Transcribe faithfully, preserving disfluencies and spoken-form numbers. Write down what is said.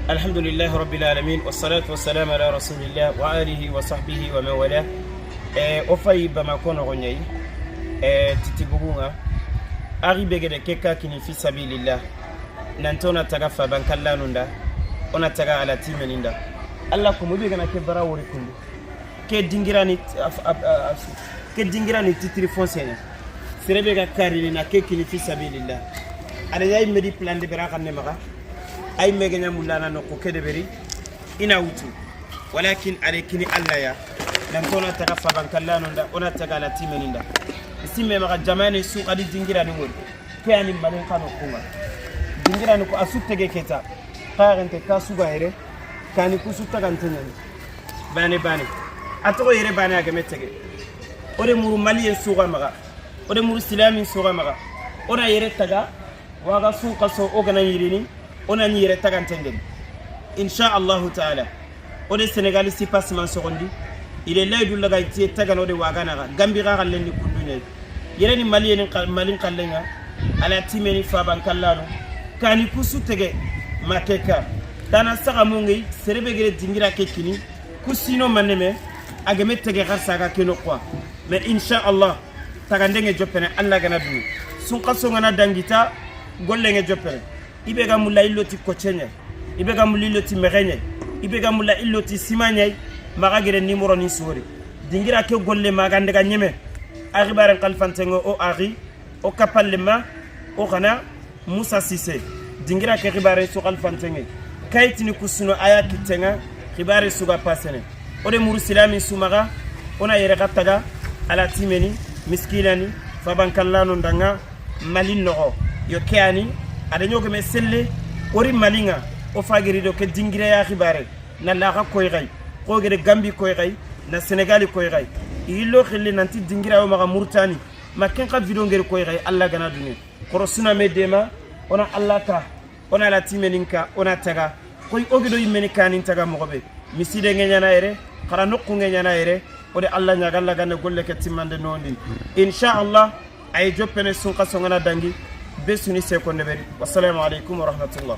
Alhamdulillahi rabbil alamin, wassalatu wassalamu ala rasulillah wa alihi wa sahbihi wa man wala. Eh, o fayi Bamako noxo ɲayi, eh, Titi Bugunga. Axi be gede ke ka kini fi sabilillah. Nanti o na taga faban kallanun da, o na taga Ala timenin da. Alla komo be gana ke bara wori kundu. Ke dingirani, af-, af-, af-, ke dingirani titre foncier ɲa. Sere be ga karini na ke kini fi sabilillah. Ala yayi medi plan de bera xanne maxa. Ay mege ɲa mullana no ko ke de beri. Ina wutu. Walakin ale kini Alla ya. Nanti o na taga faban kallanun da, o na taga Ala timenin da. Isimme maxa jamane su xadi dingirani wori. Ke yani Malin xano kunga. Dingirani ko a su tege keta. Xaxente ka su ga yere. Kani ku su tagante ɲani. Bane, bane. A toxo yere bane a game tege. O de muru Maliyen su ga maxa. O de muru silamin su ga maxa. O na yere taga. Waga sun xaso o gana yirini. O na ni yere tagante ngeni. Insha Allahu taala. O de Senegal si passe man soxondi. Ile laydu laga itiye tagano de wagana ga. Gambi ga xallen ni kundu ɲayi. Yere ni Maliyen ni xa-, Malin xallen ŋa. Ala timeni faban kallano. Kani ku su tege. Ma ke ka. Tana saxa mo ŋeyi. Sere be gere dingira ke kini. Ku sino maneme. A game tege xarsa ga ke no quoi. Mais insha Allah. Tagande ŋe joppene Alla gana duni. Sun xaso ŋana dangita. Golle ŋe joppene. I be ga mulla illo ti kocce ɲa. I be ga mulla illo ti mexe ɲa. I be ga mulla illo ti sima ɲa. Maxa gere numéro ni sori. Dingira ke golle maxa ndaga ɲeme. A xibaren xalifanten ŋo o axi. O kapalle ma. O xana Musa Sise. Dingira ke xibare su xalifanten ŋe. Kayitini ku su no a ya kitten ŋa. Xibare su ga pasene. O de muru silamin su maxa. O na yere xa taga. Ala timeni. Miskinani. Faban kallano ndanga. Mali noxo. Yo ke yani, a da ɲogome selle, o ri Mali ŋa, o fagiri do ke dingira ya xibare, na laxa koy xay, xo gere Gambi koy xay, na Senegali koy xay. I lo xille nanti dingira o maxa Murtani, ma ken xa vidéo ngeri koy xay, Alla gana duni. Xoro suna me dema, o na Alla ta, o na Ala timenin ka, o na taga. Koy o gido yimmeni kanin taga moxo be. Miside ŋe ɲana yere, xara noqu ŋe ɲana yere, o de Alla ɲaga Alla gane golle ke timmande nondi. Insha Allah, ay joppene sun xaso ŋana dangi, be suni se ko ndeberi. Wassalamu alaikum wa rahmatullah.